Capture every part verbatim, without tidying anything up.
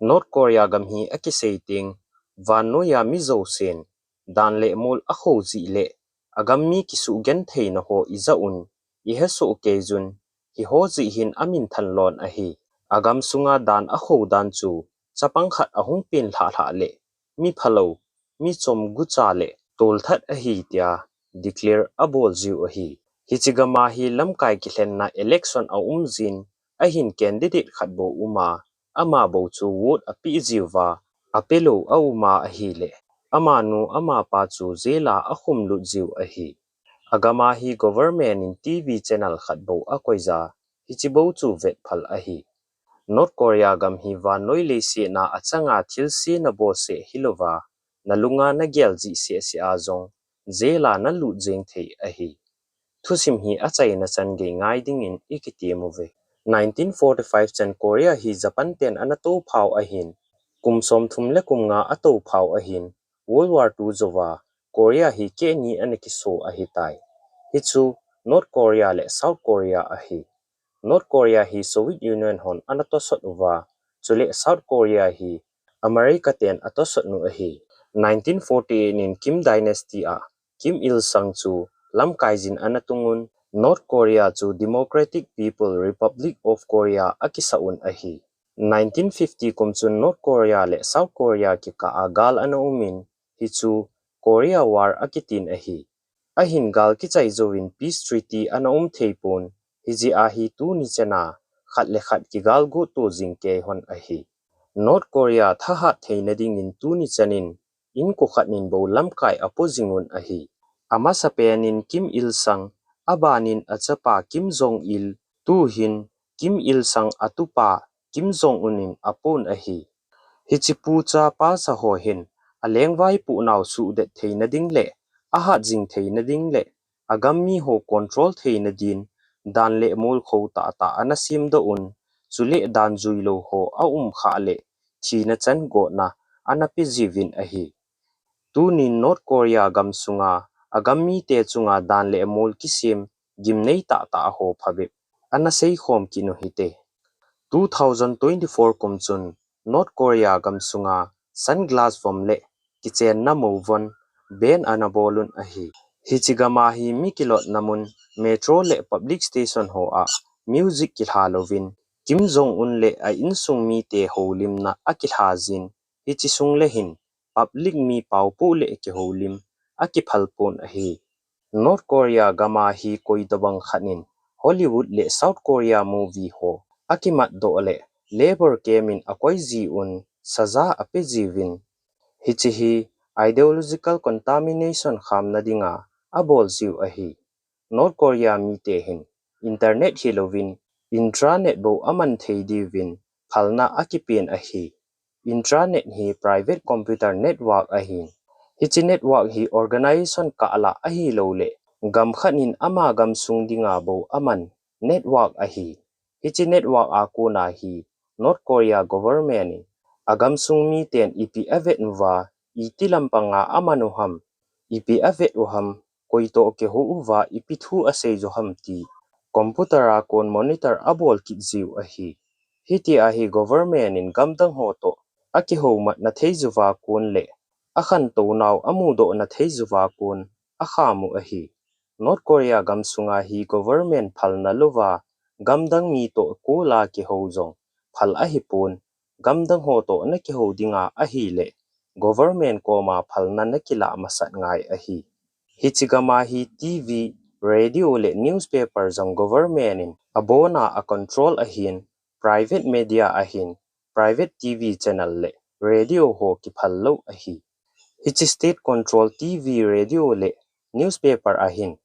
North Korea gam hi akisei teng, vannoiya mi jousen dan le mol akhou jeh le agam mi kisugenthei na ho ija un, ihesoh kei jun, hiho jeh hin amin thanlon ahi. Agam sunga dan akhou dan chu chapang khat ahung pen lhah lhah le mi phalou, mi chom gucha le tolthat ahi tia declare abol jiu ahi. Hiche gam a hi lamkai kilhenna election aum jin, ahin candidate khat bou uma, ama bou chu vote ape jiuva, apelou auma ahile, amanu amapa chu jail a akhum lut jiu ahi. Agam a hi government in T V channel khat bou akoija, hiche bou chu vetphal ahi. North Korea gam hi vannoi leiset a achanga thilse nabol seh hilouva, nalunga nagel jeh seh seh a jong, jail a nalut jeng thei ahi. Thusim hi achaina chan gei ngai dingin ikitem uve. Nineteen forty-five chan Korea hi Japan ten anatophau ahin, kum somthum le kum nga atophau ahin, World War Two jouva Korea hi keh ni ana kiso ahitai. Hichu North Korea le South Korea ahi. North Korea hi Soviet Union hon anatosot uva, chule South Korea hi America ten atosot nu ahi. Nineteen forty-eight in Kim Dynasty a Kim Il Sung chu lamkai jin anatung un, North Korea chu Democratic People Republic of Korea akisah un ahi. Nineteen fifty kum chun North Korea le South Korea kikah a gal ana umin, hichu Korea War akitin ahi. Ahin gal kichai jouvin Peace Treaty ana um thei pon, hijeh a hi tuni chan a khat le khat kigal got to jing kei hon ahi. North Korea thahat theina dingin tuni chan in inko khat in bou lamkai apo jing un ahi. Amasapen in Kim Il Sung, abanin achapa Kim Jong Il, tuhin Kim Il Sung atupa Kim Jong Un in apon ahi. Hiche pu cha pa sa ho hin alengvai pu nau suhdet theina ding le ahat jing theina ding le agam mi ho control theina din dan le mol khou tah tah ana semdoh un, chule dan juilou ho aum khah le thina chan gotna ana pe jiuvin ahi. Tunin North Korea gam sunga agam mite chunga dan le mol kisem gimnei tah tah ho phabep ana seikhom kit u hite. Two thousand twenty-four kum chun North Korea gam sunga sunglass vom le kichenna mo von ban ana bol un ahi. Hiche gam a hi mi kilotna mun, metro le public station ho a music kilha louvin, Kim Jong Un le a insung mite houlimna akilha jin, hiche sung le hin public mi paopu le kihoulim akiphal pon ahi. North Korea gam a hi koi tobang khat in Hollywood le South Korea movie ho akimat doh le labour camp in akoi jiuvin saja ape jiuvin, hiche hi ideological contamination khamna dinga abol jiu ahi. North Korea mite hin internet hilouvin intranet bou aman thei diuvin phalna akipen ahi. Intranet hi private computer network ahin, hiche network hi organization kah lah ahilou le gam khat in ama gam sung dinga bou aman network ahi. Hiche network a kona hi North Korea government in agam sung miten ipi avet uva, iti lampanga aman u ham, ipi avet u ham, koi toh kihou uva ipi thu asei jo ham ti computer a kon monitor abol kit jiu ahi. Hitia hi government in gamdang ho toh akihoumatna thei jouva kon le akhantou nau amudohna thei jouva kon akham u ahi. North Korea gam sunga hi government phalna louva gamdang mi toh kol a kihou jong phal ahipon, gamdang ho toh nakihou dinga ahile government koma phalna nakilah masat ngai ahi. Hiche gam a hi T V, radio le newspaper jong government in abona a control ahin, private media ahin, private T V channel le radio ho kiphal lou ahi. Hiche state control T V, radio le newspaper ahin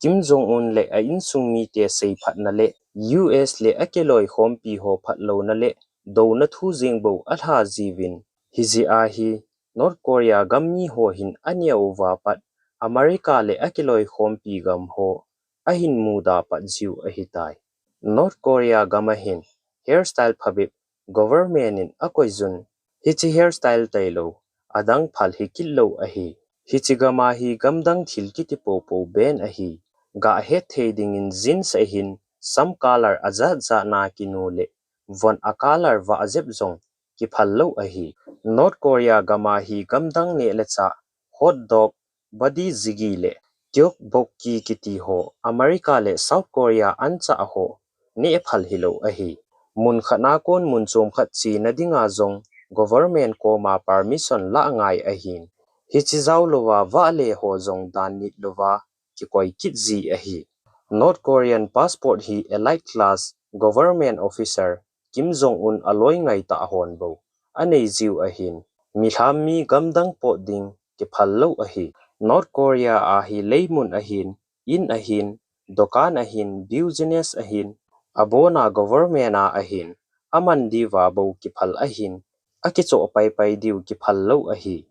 Kim Jong Un le a insung mite seiphatna le U S le akiloikhompi ho phatlouna le douna thu jeng bou alha jiuvin, hijeh a hi North Korea gam mi ho hin aneo uva pat America le akiloikhompi gam ho ahin muda pat jiu ahitai. North Korea gam a hin hairstyle phabep government in akoi jun, hiche hairstyle tailou adang phal hikit lou ahi. Hiche gam a hi gamdang thil kiti popo ban ahi. Gahet thei dingin jeans ahin sam color ajat jat na kinu le von a color vah jep jong kiphal lou ahi. North Korea gam a hi gamdang neh le chah, hot dog, body jiggy le tteokbokki kiti ho America le South Korea anchah ho neh phal hilou ahi. Mun khat a kon mun chom khat chena dinga jong government koma permission la ngai ahin. Hiche jao louva vahle ho jong dan nit louva kikoi kit ji ahi. North Korean passport hi elite class government officer Kim Jong Un aloi ngaitah hon bou anei jiu ahin. Milham mi gamdang pot ding kiphal lou ahi. North Korea a hi leimun ahin, in ahin, dukan ahin, business ahin, abona government a ahin, aman diuva bou kiphal ahin, akichoh paipai diu kiphal lou ahi.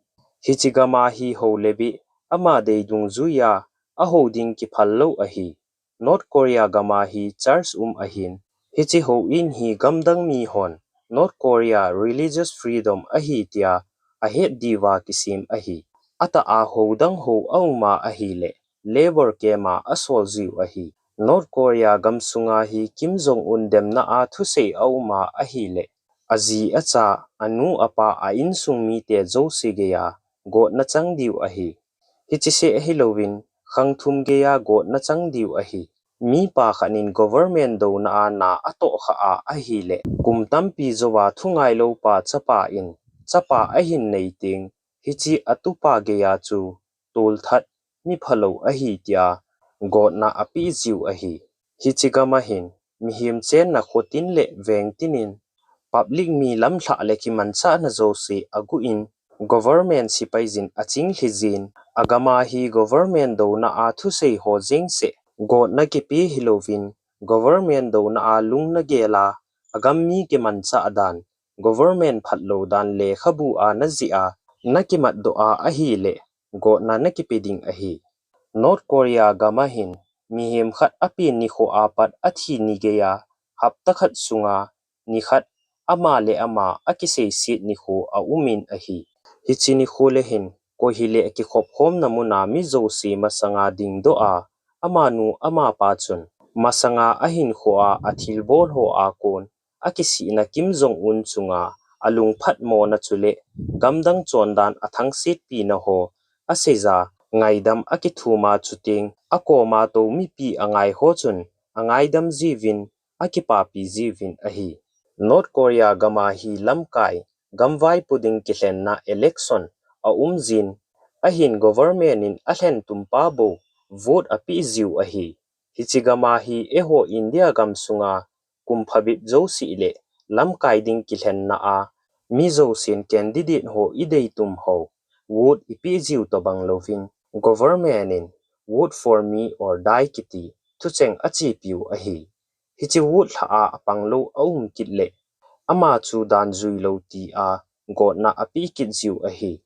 Hiche gam a hi hou le beh, ama dei dungjuia ahou ding kiphal lou ahi. North Korea gam a hi church um ahin. Hiche houin hi gamdang mi hon North Korea religious freedom ahi tia ahet diuva kisem ahi. Atah a hou dang hou aum a ahile, labor camp a asol jiu ahi. North Korea gamsunga hi Kim Jong Un demna a thusei aum a ahile, aji acha, anu apa a insung mite jouse geiya gotna chang diu ahi. Hiche seh ahilouvin, khang thum geiya gotna chang diu ahi. Mipa khat in government douna a na atoh kha a ahile, kum tampi jouva thu ngailou pa chapa in, chapa ahin nei teng, hiche atupa geiya chu tolthat mi phalou ahi tia gotna apeh jiu ahi. Hiche gam a hin, mihem chenna khotin le vengtin in, public mi lamlhah le kimanchahna jouse aguh in, government sepai jin achinglhi jin, agam a hi government douna a thusei ho jeng seh, gotna kipe hilouvin, government douna a lungna gel a, agam mi kimanchah dan, government phatlou dan lekhabu a najih a, nakimat doh a ahile, gotna nakipe ding ahi. North Korea gam a hin, mihem khat apen nikho a pat athi ni geiya, hapta khat sunga, nikhat, ama le ama akiseiset nikho aum in ahi. Hiche nikho le hin, koi hile kikhop khomna mun a mi jouse masanga dingdoh a, amanu amapa chun, masanga ahinkho a athilbol ho a kon, akisihna Kim Jong Un chunga alungphatmona chule, gamdang chondan athangsetpina ho, aseija, ngaidam akithum a chuteng, akoma tou mipi angai ho chun, angaidam jiuvin, akipapi jiuvin ahi. North Korea gam a hi lamkai, gamvaipo ding kilhenna election aum jin, ahin government in alhen tumpa bou vote apeh jiu ahi. Hiche gam a hi eiho India gamsunga kum phabep jouse le lamkai ding kilhenna a mi jousen candidate ho idei tum ho vote ipeh jiu tobang louvin, government in vote for me or die kiti thucheng achepiu ahi. Hiche vote lha a apang lou aum kit le, ama chu dan jui lou tia gotna apeh kit jiu ahi.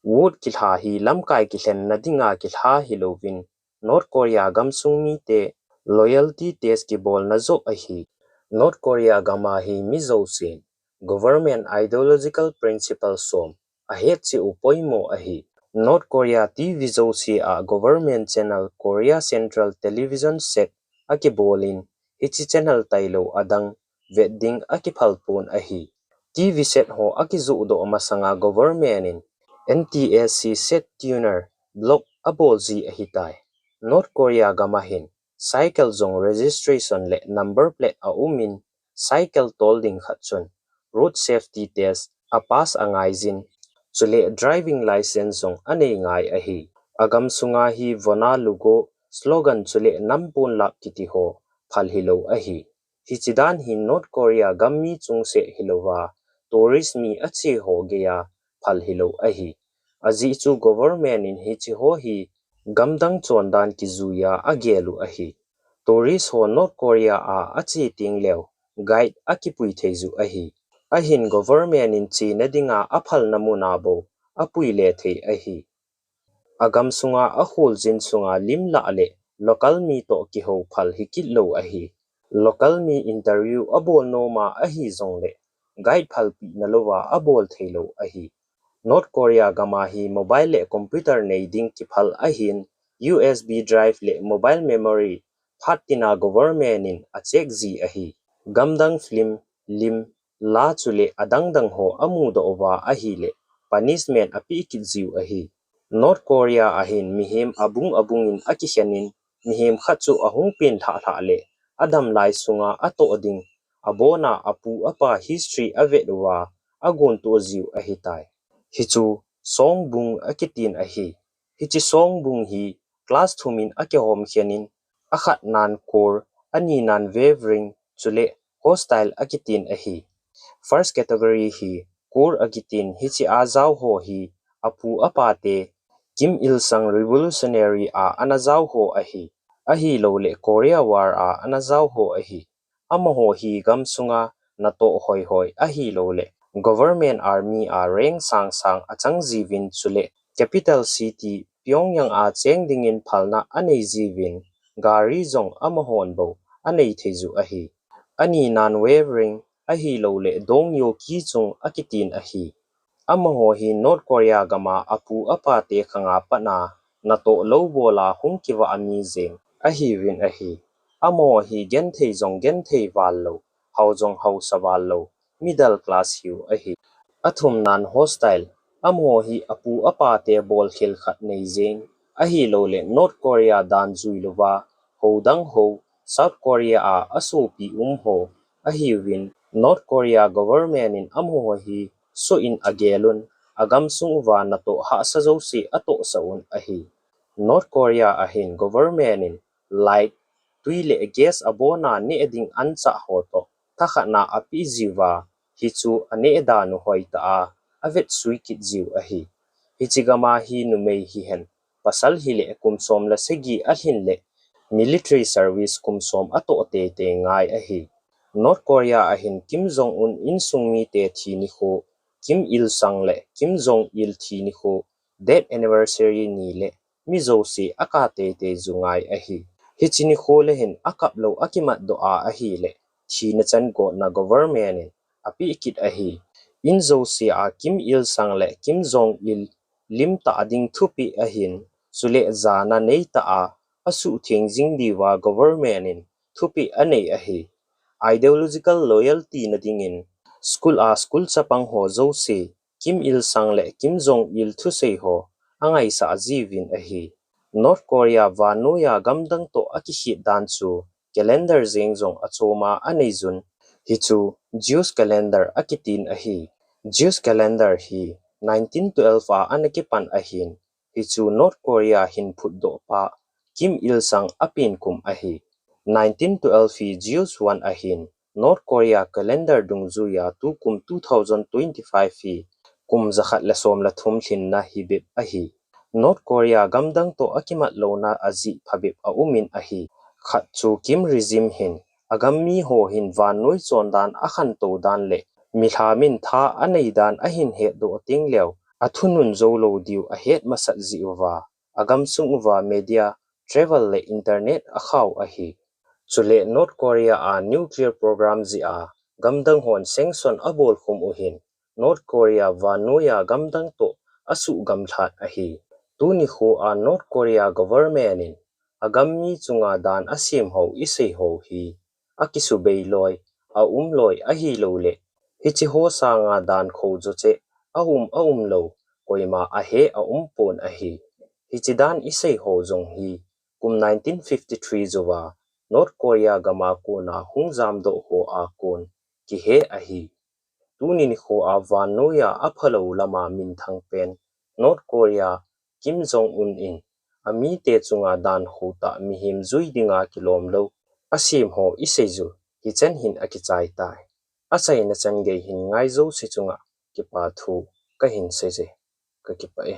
Vote kilha hi lamkai kilhenna dinga kilha hilouvin, North Korea gamsung mite loyalty test kibolna joh ahi. North Korea gam a hi mi jousen government ideological principle som ahet cheh u poimo ahi. North Korea T V jouse a government channel Korea Central Television set akibol in, hiche channel tailou adang vet ding akiphal pon ahi. T V set ho akijoh doh masanga government in N T S C set tuner block abol ji ahitai. North Korea gam a hin cycle jong registration le number plate aum in, cycle tol ding khat chun road safety test apass angai jin, chule driving license jong anei ngai ahi. Agam sunga hi vona lugo slogan chule nampon lap kiti ho phal hilou ahi. Hiche dan hi North Korea gam mi chungse hilouva, tourist mi ache ho geiya phal hilou ahi. Ajeh chu government in hiche ho hi gamdang chondan kijuiya agel u ahi. Tourist ho North Korea a ache teng leu, guide akipui thei ju ahi. Ahin government in chena dinga aphalna mun a bou apui le thei ahi. Agam sunga akholjin sunga lim lah le local mi toh kihou phal hikit lou ahi. Local mi interview abol nom a ahi jongle, guide phalpina louva abol thei lou ahi. North Korea gam a hi mobile le computer nei ding kiphal ahin, U S B drive le mobile memory phat tina government in acheck ji ahi. Gamdang film, lim, la chule adang dang ho amudoh uva ahile punishment apeh kit jiu ahi. North Korea a hin mihem abung abung in akikhen in, mihem khat chu ahung pen lhah lhah le adam lai sunga atoh ding, abona apu apa history avet uva agontoh jiu ahitai. Hichu Songbung akitin ahi. Hiche Songbung hi class thum in akihom khen in, akhatnan core, anina'n wavering, chule hostile akitin ahi. First category hi core akitin, hiche a jao ho hi apu apate Kim Il Sung revolutionary a ana jao ho ahi. Ahilouleh Korea War a ana jao ho ahi. Amaho hi gamsunga natoh hoi hoi ahilouleh government army a rank sang sang achang jiuvin, chule capital city Pyongyang a cheng dingin phalna anei jiuvin, gari jong amahon bou anei thei jiu ahi. Anina'n wavering ahilouleh Dong Yoki Chung akitin ahi. Amaho hi North Korea gama apu apate khanga patna natoh lou bola hung kivah a mi jeng ahiuvin ahi. Amaho hi genthei jong genthei val lou, hao jong haosa val lou, middle class hiu ahi. Athumnan hostile, amaho hi apu apate bolkhel khat nei jeng ahilouleh North Korea dan jui louva, ho dang ho, South Korea a asopi um ho ahiuvin, North Korea government in amaho hi soh in agelun, agamsung uva natoh hahsa jouse atohsah un ahi. North Korea a hin government in light, tui le gas abona neh ding anchah ho toh thakhatna apeh jiuva, hichu aneh dan u hoitah a avetsui kit jiu ahi. Hiche gama hi numei hihen pasal hileh kum som le sagi alhin leh military service kum som atoh teitei ngai ahi. North Korea a hin Kim Jong Un insung mite thi nikho, Kim Il Sung le Kim Jong Il thi nikho, death anniversary ni le mi jouse akap teitei jiu ngai ahi. Hiche nikho le hin akap lou akimatdoh a ahileh thina chan gotna government in apeh kit ahi. In jouse a Kim Il Sung le Kim Jong Il lim tah ding thupeh ahin, chule jana neitah a asuhtheng jing diuva government in thupeh anei ahi. Ideological loyalty na dingin school a school chapang ho jouse Kim Il Sung le Kim Jong Il thusei ho angaisah jiuvin ahi. North Korea vannoiya gamdang toh akikhet dan chu calendar jeng jong achoma anei jun, hichu Jewish calendar akitin ahi. Jewish calendar hi nineteen twelve a ana kipan ahin, hichu North Korea hin phutdoh pa Kim Il Sung apen kum ahi. Nineteen twelve hi Jewish one ahin, North Korea calendar dungjuiya tukum two thousand twenty-five hi kum jakhat le som le thum lhinna hi bep ahi. North Korea gamdang toh akimat louna ajeh phabep aumin ahi. Khat chu Kim regime hin agam mi ho hin vannoi chondan akhantou dan le milham in tha anei dan ahin hetdoh teng leu, athunun jou lou diu ahet masat jeh uva, agamsung uva media, travel le internet akhau ahi. Chule North Korea a nuclear program jeh a gamdang hon sanction abol khum u hin North Korea vannoiya gamdang toh asuhgamlhat ahi. Tuni khoa North Korea government in agam mi chunga dan asem ho isei ho hi akisubei loi, aum loi ahilouleh hiche ho sanga dan kho jocheh aum aum lou, koima ahe aumpon ahi. Hiche dan isei ho jong hi kum nineteen fifty-three jouva North Korea gama kona hung jamdoh ho a kon kihe ahi. Tuni nikhoa vannoiya aphalou lama minthang pen North Korea Kim Jong Un in amite chunga dan khotah mihem jui dinga kilom lou asem ho isei ju hichan hin akichai tai. Achaina chan gei hin ngai jouse chunga kipa thu kahin seije. Kakipah e.